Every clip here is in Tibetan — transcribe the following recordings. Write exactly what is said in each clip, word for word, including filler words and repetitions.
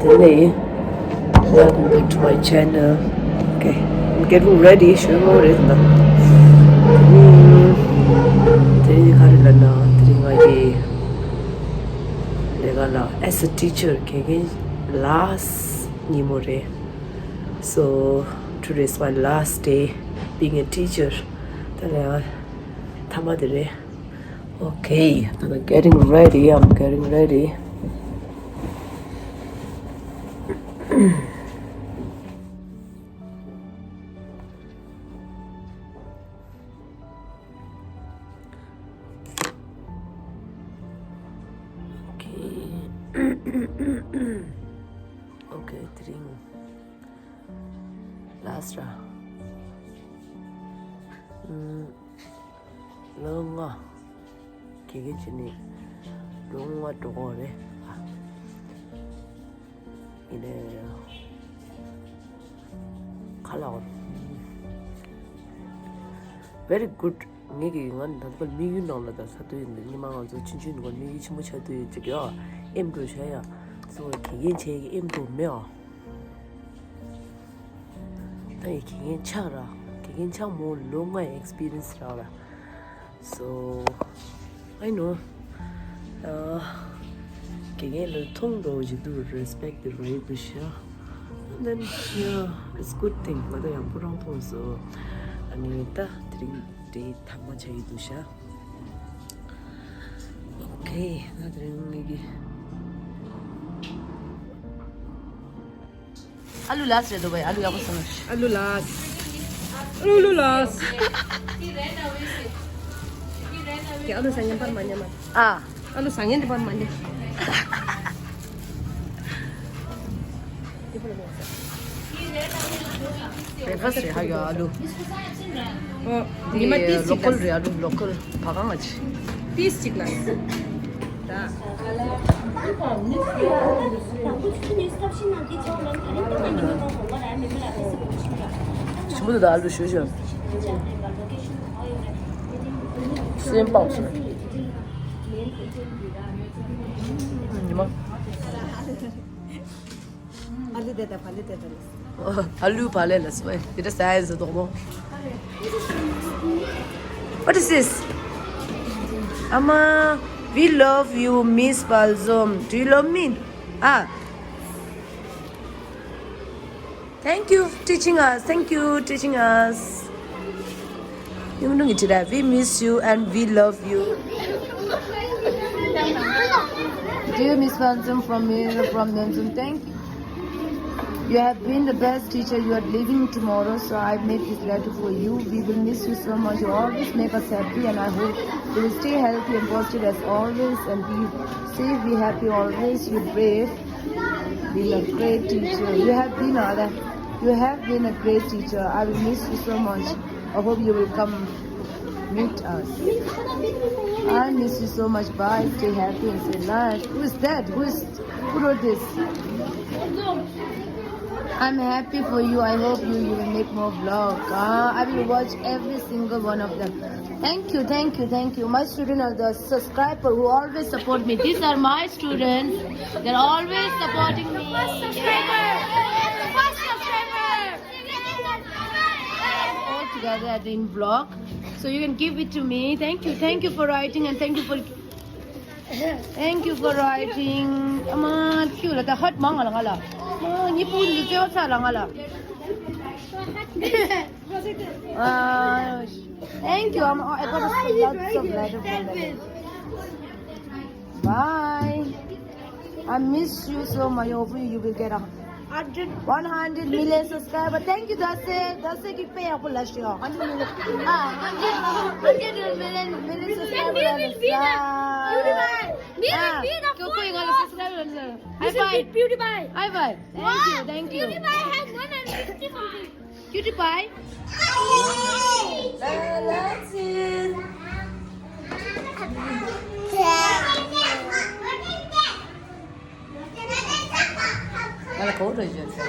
དེ་ནས། Welcome back to my channel. Okay, I'm getting ready. ཞོན་མོ་རེད་ད། དེ་རིང་ག་རེ་ལབ་ན། དེ་རིང་ང་གི་ལས་ཀ་ལ། as a teacher དགེ་རྒན་last ཉིན་མོ་རེད། So today is my last day being a teacher. ད་ལས་ཀ་མཐའ་མ་དེ་རེད། Okay, I'm getting ready. I'm getting ready. Okay. Okay, དེ་རིང་last ར། ཨུམ། ལོ་ལྔ། དགེ་རྒན་བྱས་ནས་ལོ་ལྔ་འགྲོ་གི་རེད། ཡིན་ནའི་ཁ་ལག་very good. ངས་ཀྱིས་ང་ད་ལྟ་དམིགས་ཡུལ་ནང་ལ་ད་ས་དུ་ཡིན་ད། སྔོན་མ་ང་ཚོ་ཆུང་ཆུང་ནས་དམིགས་ཡུལ་ཆེན་པོ་ཆགས་དུས་ཡོད་ཅིག་ཡོད། ཨེམ་འགྲོ་བྱ་ཡ། སོ་དགེ་རྒན་བྱེད་ཀྱི་ཨེམ་འགྲོ་མེད་ཨ། ད་ཡི་དགེ་རྒན་ཆགས་ར། དགེ་རྒན་ཆགས་མོ་ལོ་ལྔའི་experience རག་ར། So I know. དགེ་རྒན་ལ་མཐོང་འགྲོ་བཞིན་དུ་respect དེ་རེད་འདུག་ཤག Then yeah, it's good thing. ང་ད་ཡག་པོ་རང་མཐོང་སོང་། ཨ་ནི་ད་དེ་རིང་འདྲའི་ཐ་མ་ཆགས་ཀྱི་འདུག་ཤག Okay, ང་དེ་རིང་ངེད་ཀྱི། ཨ་ལུ་last རེད་འདུག་བས། ཨ་ལུ་ཡག་པོ་སོང་། ཨ་ལུ་last. ཨ་ལུ་last. ཀྱེ་ཨ་ལུ་ཟ་ཉན་པར་མ་ཉན་མ། ཨ། ཨ་ལུ་ཟ་ཉན་དེ་པར་མ་ཉན། breakfast རེད་ཧ་ཡོད་ཨ་ལུ། ཨོ། ཉི་མ་ཏིས་གཅིག་local རེད་ཨ་ལུ། local བ་གང་ལ་ཆི། ཏིས་གཅིག་ལ། ད། ཆུ་མོ་དེ་དག་ཨ་ལུ་ཞུ་ཞུ། སེམས་པགས་སོང་། ཉི་མ། ཕ་ལི་དེ་དང་ཕ་ལི་དེ་དང་ལས། ཨ་ལུ་ཕ་ལེ་ལ་སོ་དེ་འདྲ་ཟ་ཡ་ཟེར་དོག་མོ། What is this? Ama, we love you, Miss Balzom. Do you love me? Ah. Thank you for teaching us. Thank you teaching us. ཡུང་ནུ་གི་ཁྲི་ར། We miss you and we love you. Dear Miss Balzom, from me, from Nelson, thank you. You have been the best teacher. You are leaving tomorrow, so I made this letter for you. We will miss you so much. You always make us happy, and I hope you will stay healthy and positive as always, and be safe, be happy always. You're brave. Been a great teacher. You have been a, you have been a great teacher. I will miss you so much. I hope you will come meet us. I miss you so much. Bye. Stay happy and stay alive. Who is that? Who is, who wrote this? I'm happy for you. I hope you, you will make more vlog. Ah, I will watch every single one of them. Thank you, thank you, thank you. My students are the subscriber who always support me. These are my students. They're always supporting me. First subscriber. First subscriber. All together at the in vlog. So you can give it to me. Thank you, thank you for writing and thank you for Thank you for writing. Ama, cute la ta heart mang la ngala. Ma, ni pu ni teo sa la ngala. Ah, thank you. I'm, I got a lots of letter from them. Bye. I miss you so much. Hopefully you will get a Hundred. One hundred million subscriber. Thank you, Dase. Dase ki pe ya pula shio. Hundred million. Ah, hundred, hundred million, million subscriber. Beauty pie. Ah, kyo koi ngala subscriber. High five. Beauty pie. High five. Thank you, thank you. Beauty pie has one hundred fifty something. Cutie pie. ང་ལ་གོ་རེ་བརྗོད་ཚེ།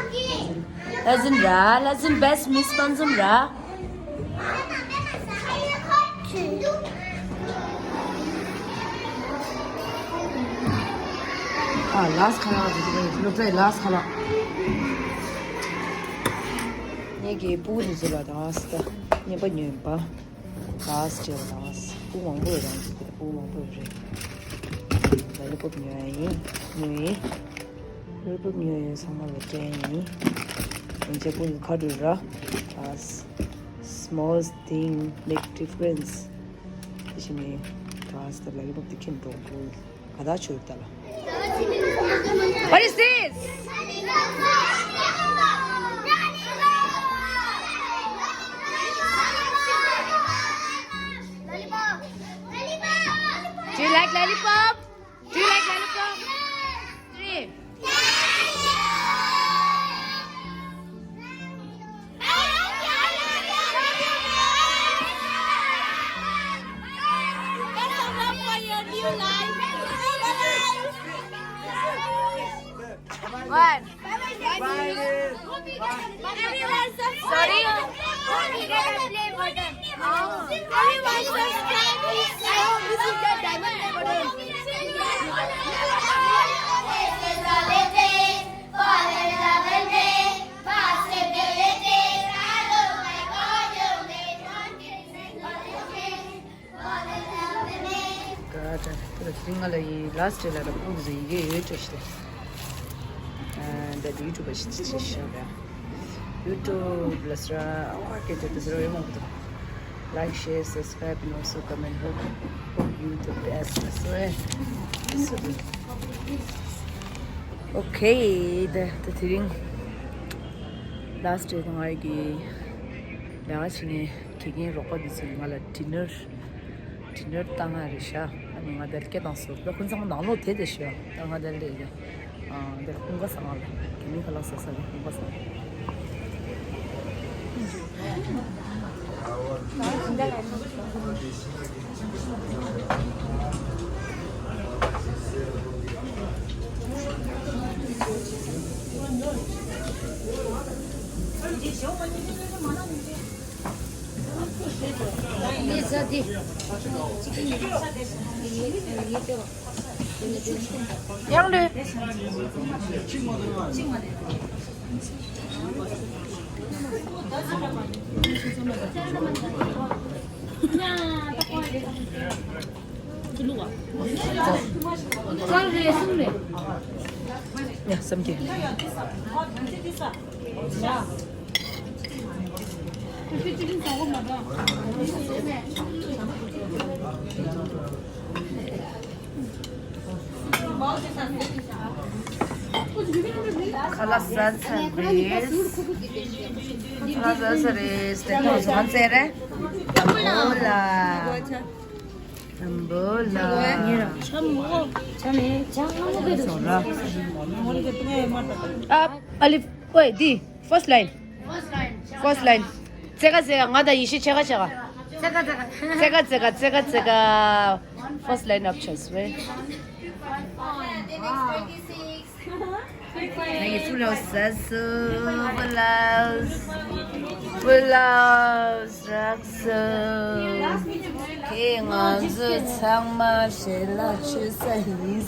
ལ་ཟིན་ར། ལ་ཟིན་best Miss Panzum ར། ཨ། ལཱསི་ཁ་ལག་དེ་དེ་ནས་ལོ་ཏྲའི་ལཱསི་ཁ་ལག་ངེད་ཀྱི་སྤུ་གུ་དེ་ཚོ་ལ་ད་ཨ་སི་ད་རྔན་པ་ཉོས་པ། ལཱསི་ཅེས་ལཱསི་སྤུ་གུ་མང་པོ་ཡོད་རང་ཚོ་དེ་ལ་སྤུ་གུ་མང་པོ་ཡོད་རེད། ལ་ལི་པོབ་ཉོས་ཡིན། ཉོས་ཡིན། ལ་ལི་པོབ་ཉོས་ཡིན། ཚང་མ་ལ་སྤྲད་ཡིན། ཡང་ཅག་པོ་གི་ཁ་བྲོས་ར། ཨ། Small thing make difference. དེ་བཞིན་ནི་ད་ཨ་སི་ད་ལ་ལི་པོབ་དེ་ཁྱེར་འགྲོ་དགོས། ག་ད་ཆོད་ད་ལ། What is this? Do you like lollipop? Do you like lollipop? Three. One. Sorry. Everyone subscribe, please. I hope this is the diamond level. God, དེ་ལ་ང་ལ་ཡི་ལཱསི་ཌེ་ལ་ར་ཕུག་ཟེར་ཡི་གེ་ཡོད་འགྲོ་ཤི་ཏེ། ཨ། འདི་ཡུ་ཊུབ་པ་ཞིག་ཅིག་ཤོག་ཡ། ཡུ་ཊུབ་ལ་སི་ར་ཨ་ཀེ་ཏེ་དེ་ཟེར་ཡོད་མང་པོ་འདུག Like, share, subscribe, and also comment. Hope, hope you the best. So, so, okay, ད་དེ་རིང་ལཱསི་ཌེ་དང་ཨ་ཡི་གི་ལས་ཀ་བྱེད་མཁན་དགེ་རྒན་རོགས་པ་འདི་ཚོས་ང་ལ་ཌི་ནར། ཌི་ནར་བཏང་ང་རེད་ཤག་ཨ་ནི་ང་དེར་སྐད་བཏང་སོང་། ད་ཁོང་ཚང་མ་ནང་ལོགས་དེད་དེ་ཤག་ད་ང་དེར་སླེབས་ཡིན། ཨ། དེར་ཀུན་དགའ་བཟང་ང་ལ་དགེ་མི་ཁ་ལག་ཟ་ས་རེད། ཀུན་དགའ་བཟང་ང་། ཡང་ལོས། ཡ། བསམ་གྱིས། ཁ་ལག་ཟ་ཚར་རེད། ཁ་ལག་ཟ་ཚར་རེད། དེ་ཐོག་ཟ་ཚར་རེད། འོ་ལ། འོ་ལ། ཨ། ཨ་ལི། ཨོའི་འདི། First line. First line. ཙེ་ག་ཙེ་ག་ང་དང་ཡེ་ཤེས་ཆེ་ག་ཆེ་ག་ཙེ་ག་ཙེ་ག་ཙེ་ག་ཙེ་ག་ཙེ་ག First line up ཆགས་སོང་། ངའི་ཕུ་ལའོ་ཟ་སུ། ཕུ་ལའོ། ཕུ་ལའོ་རག་སུ། ཁྱེད་ང་ཚོ་ཚང་མ་ཞལ་ལག་མཆོད་ས་ཡིན།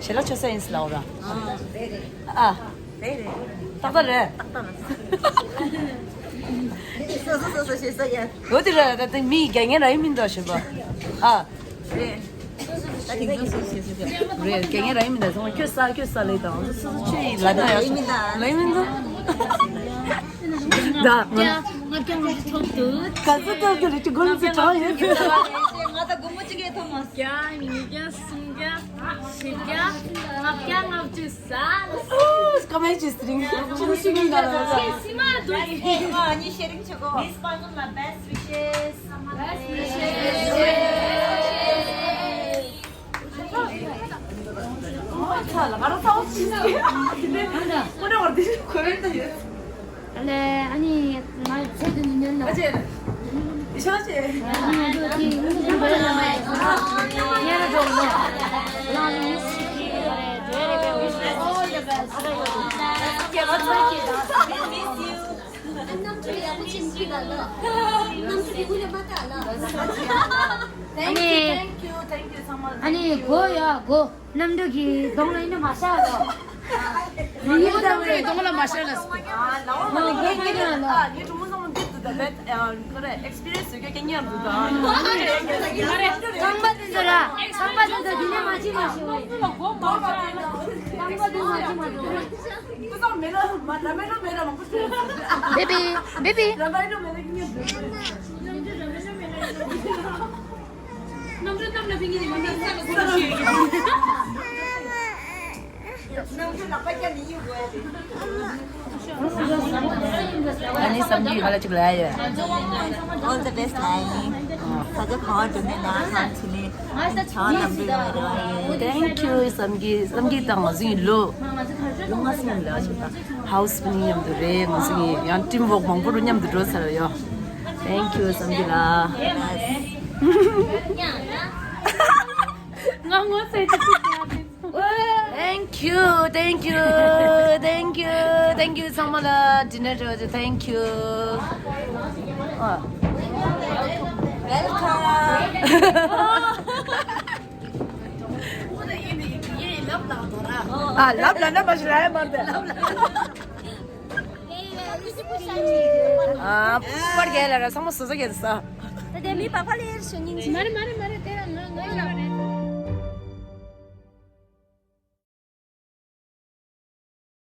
ཞལ་ལག་མཆོད་ས་ཡིན་ལབ་ར། ཨ། རེད་རེད། ཏག་ཏག་རེད། ཏག་ཏག་རེད། སོ་སོ་སོ་སོ་ཞེས་ས་ཡ། འོ་དེ་ར་ད་དེ་མི་རྒྱ་ངན་ར་ཡིན་མིན་འདྲ་ཞེས་པ། ཨ། རེད། ད་དེང་སང་སོ་སོ་ཞེས་ས་ཡ། རེད། རྒྱ་ངན་ར་ཡིན་མིན་འདྲ་སོང་ཁྱོད་ས་ཁྱོད་ས་ལེ་དང་སོ་སོ་ཆུ་ཡི་ལ་ན་ཡ་ལ་ཡིན་མིན་ད། ལ་ཡིན་མིན་ད། ད་ང་ང་ཀྱང་ང་ཐོབ་འདུག་ག་ཚོད་ཐོབ་ཀྱི་རེད་ཅི་གོ་ལ་ཚོད་གྲོགས་ཡོད་ཚོད། ང་ད་སྒོར་མོ་གཅིག་གིས་ཐོབ་མ་སོང་། བརྒྱ། ཉིས་བརྒྱ། སུམ་བརྒྱ། བཞི་བརྒྱ། ལྔ་བརྒྱ། ལྔ་བཅུ། ཨོ། སྐར་མའི་ཅིས་རིང་། ཅི་ཞིག་མིན་ད་ལ། སི་མ་དུ་ཡི། ཨ་ནི་ཤེ་རིང་ཆོ་གོ། Miss Pangun ལ་best wishes. Best wishes. ཨོ་ཚ་ལ་ག་ར་ཚ་བོ་ཅིས་རིང་། ཁོ་ན་བར་དེ་ཁོ་རེ་ད་ཡོད། ཨ་ལེ། ཨ་ནི་ང་ཚེ་འདི་ནི་ཉོན་ན། ཨ་ཅེ། ཨ་ཅེ། ཨ་ནི་ང་ཚོ་དེ་ངུ་ངུ་འདྲ་ཡོད་ན། ཡ་ར་འགྲོ་མོ། ལ་ནི་མི་སི་ཀི་རེད། ཇེ་རེ་བེ་ཝི་ཤི་སི་ཀི་རེད། ཇེ་རེ་བེ་ཝི་ཤི་སི་ཀི་རེད། ཡག་པོ་ཅིག་མི་ལ་ལ། གནམ་གྲུ་གི་དབུ་ལ་མ་བཏགས་ལ། Thank you, thank you, thank you ཚང་མ། ཨ་ནི་གོ་ཡ་གོ། གནམ་གྲུ་གི་གདོང་ལ་ཡིན་ན་མ་ཤར་ལ། ཡིན་གནམ་གྲུ་གི་གདོང་ལ་མ་ཤར་ལ། ཨ་ལའོ་མ་ལ་ངས་ངས་ལ་ལ། ངས་གྲོགས་མོ་ཚང་མ་འདི་འདུག་ད་བེད་ཁོ་རེ་ཨེག་སི་པི་རི་ཡན་སི་ཡོད་ཀྱི་ངས་འདུག་ད། ཁང་པ་འདི་ཚོ་ར་ཁང་པ་འདི་ཚོ་འདི་ནས་མ་ཅི་མ་ཤི་བ་ཡིན། ཁང་པ་འདི་མ་ཅི་མ་ཤི་བ་ཡིན། Baby, baby. ཨ་ནི་བསམ་གྱིས་ག་ལ་ཅིག་ལ་ཡོད། All the best ལ་ཡིན། ད་ལྟ་གང་བ་འགྲོ་མེད་ན་ཁང་ཚུལ་ནི། Thank you བསམ་གྱིས། བསམ་གྱིས་དང་ང་ཚོ་ཡིན་ལོ། ལོ་ལྔ་ཙམ་ལ་ཞིག་དང་ཧའུ་སི་ཕུ་ནི་མཉམ་དུ་རེད། ང་ཚོ་ཡིན་ཡང་ཊིམ་ཝོག་མང་པོ་རུ་མཉམ་དུ་འགྲོ་ཚར་ཡོད། Thank you བསམ་གྱིས་ལ། ང་ངོ་ཚ་ཅིག་ཅིག་ཡ། Thank you, thank you, thank you, thank you ཚང་མ་ལ་ཌི་ནར་སྤྲད་པ་ཅིག་thank you. ཨ། Welcome. ཨ་ལབ་ལ་ན་མ་ཞིག་ལ་ཡ་མ་འདི། ཨ་པར་རྒྱལ་ལ་ར་ཚང་མ་བཟོ་བཟོ་རྒྱལ་ས། ད་དེ་མི་པ་ཕ་ལེར་ཞུ་ཉིན་ཅི། མ་རེད་མ་རེད་མ་རེད། དེ་ར་ང་ང་ཡོད་རེད།